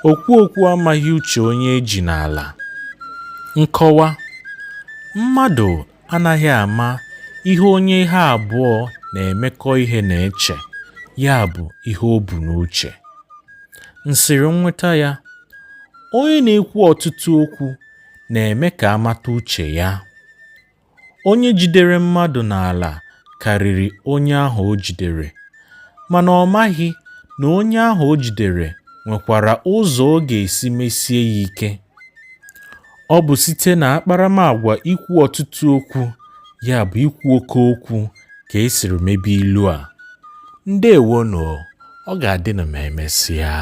Okwu okwu amaghị uche onye e ji n'ala. Nkọwa: Mmadụ anaghị ama ihe onye ha abụọ na-emekọ ihe na-eche, ya bụ ihe o bu n'uche. Nsịrịnnweta ya, Onye na-ekwu ọtụtụ okwu na-eme ka a mata uche ya. Onye jidere mmadụ n'ala karịrị onye ahụ o jidere, mana ọ maghị na onye ahụ o jidere nwekwara ụzọ ọ ga-esi mesie ya ike. Ọ bụ site na akparamagwa ikwu ọtụtụ okwu, ya bụ ikwu oke okwu ka e siri mebe ilu a. Ndeewonụ, ọ ga-adịnụ ma emesịa.